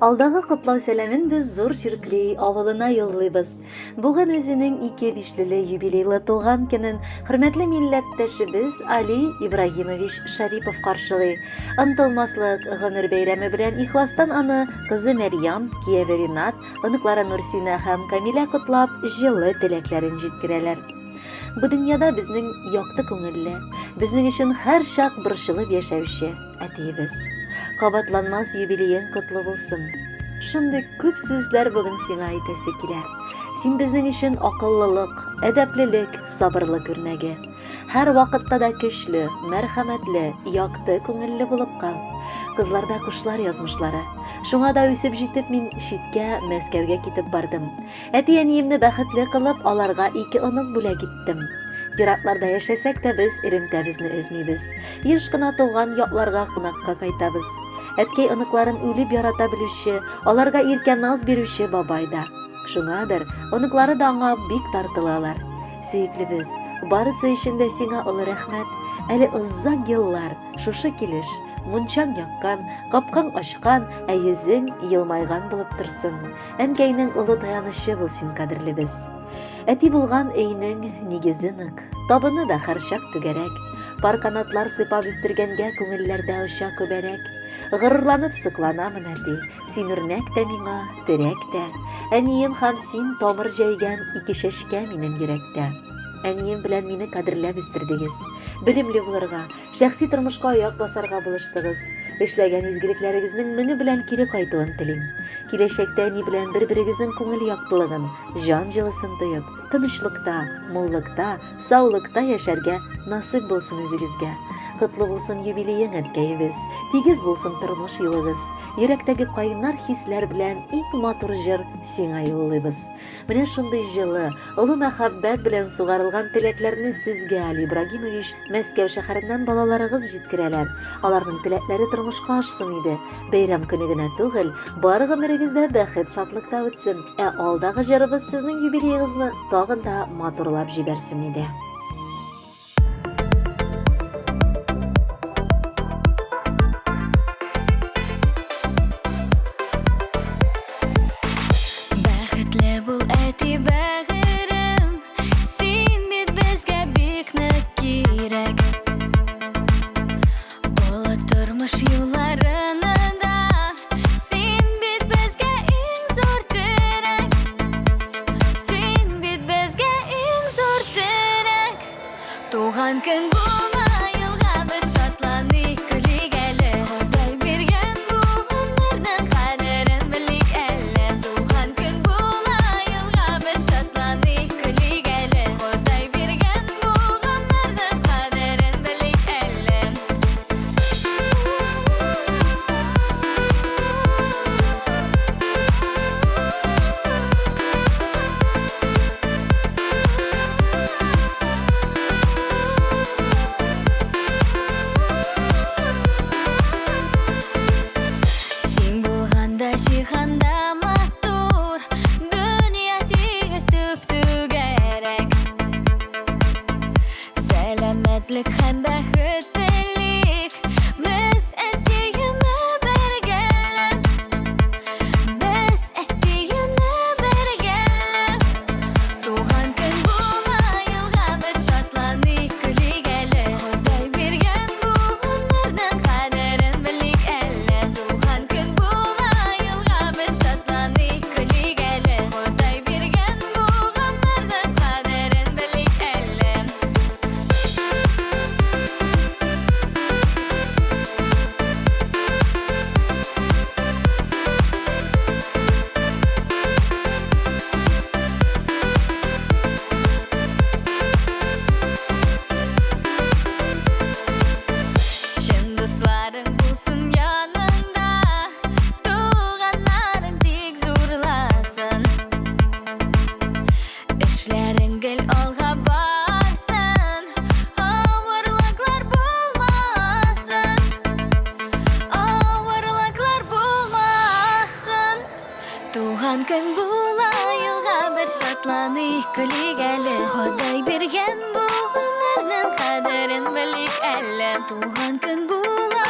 Алдагы котлау сәламен без Зур Чиркли авылына юллыйбыз. Бүген үзенең ике бишлеле юбилейлы туган көнен хөрмәтле милләттәшебез Али Ибраһимович Шарипов каршылый. Онытылмаслык гомер бәйрәме белән ихластан аны кызы Мәрьям, кияве Ринат, оныклары Нурсинә һәм Камилә котлап, җылы теләкләрен җиткерәләр. Бу дөньяда безнең якты күңелле, безнең өчен һәрчак борчылып яшәүче әтиебез. Кабатланмас юбилеең котлы булсын. Шундый күп сүзләр бүген сиңа әйтәсе килә. Син безнең өчен акыллылык, әдәплелек, сабырлык үрнәге. Һәр вакытта да көчле, мәрхәмәтле, якты күңелле булып кал. Кызларда кошлар язмышлары. Шуңа да үсеп җитеп мин читкә, Мәскәүгә китеп бардым. Әти-әниемне бәхетле кылып, аларга ике онык бүләк иттем. Еракларда яшәсәк тә без элемтәбезне өзмибез. Еш кына туган якларга кунакка кайтабыз. Әткәй оныкларын үлеп ярата белүче, аларга иркә наз бирүче бабай да. Шуңадыр, оныклары да аңа бик тартылалар. Сөеклебез, барысы өчен дә сиңа олы рәхмәт. Әле озак еллар шушы килеш, мунчаң яккан, капкаң ачкан, ә йөзең елмайган булып торсын. Әнкәйнең олы таянычы бул син, кадерлебез. Әти булган өйнең нигезе нык, табыны да һәрчак түгәрәк. Пар канатлар сыйпап үстергәнгә күңелләрдә оча күбәләк. Горурланып сокланамын, әти, син үрнәк тә миңа, терәк тә. Әнием һәм син тамыр җәйгән ике чәчкә минем йөрәктә. Әнием белән мине кадерләп үстердегез. Белемле булырга, Шәхси тормышка аяк басарга булыштыгыз. Эшләгән изгелекләрегезнең меңе белән кире кайтуын телим. Киләчәктә әни белән бер-берегезнең күңел яктылыгын, җан җылысын тоеп, тынычлыкта, муллыкта, саулыкта яшәргә насыйп булсын үзегезгә. Котлы булсын юбилеең, әткәебез. Тигез булсын тормыш юлыгыз. Йөрәктәге кайнар хисләр белән иң матур җыр сиңа юллыйбыз. Менә шундый җылы, олы мәхәббәт белән сугарылган теләкләрне сезгә, Али Ибрагимович, Мәскәү шәһәреннән балаларыгыз җиткерәләр. Аларның теләкләре тормышка ашсын иде. Бәйрәм көне генә түгел, бар гомерегез дә бәхет-шатлыкта үтсен. Ә алдагы җырыбыз сезнең юбилеегызны тагын да матурлап җибәрсен иде. Бәхетле бул, әти бәгырем, син бит безгә бик нык кирәк. Олы тормыш юлларында син бит безгә иң зур терәк. Син бит безгә иң зур терәк. Туган көн була елга бер шатланыйк, көлик әле. Ходай биргән бу гомернең кадерен белик әле. Туган көн була елга бер шатланыйк, көлик әле. Ходай биргән бу гомернең кадерен белик әле. Син булганда җиһанда матур, Дөнья тигез түп-түгәрәк. Сәламәтлек һәм бәхет телик Без әтиемә бергәләп. Без әтиемә бергәләп. Туган көн була елга без шатланыйк, көлик әле. Ходай биргән бу гомернең кадерен белик әле. Туган көн була елга без шатланыйк, көлик әле. Ходай биргән бу гомернең кадерен белик әле. Чын дусларың булсын яныңда, Туганнарың тик зурласын. Эшләрең гел алга барсын, Авырлыклар булмасын. Авырлыклар булмасын. Туган көн була елга бер шатланыйк, көлик әле. Ходай биргән бу гомернең кадерен белик әле. Туган көн була.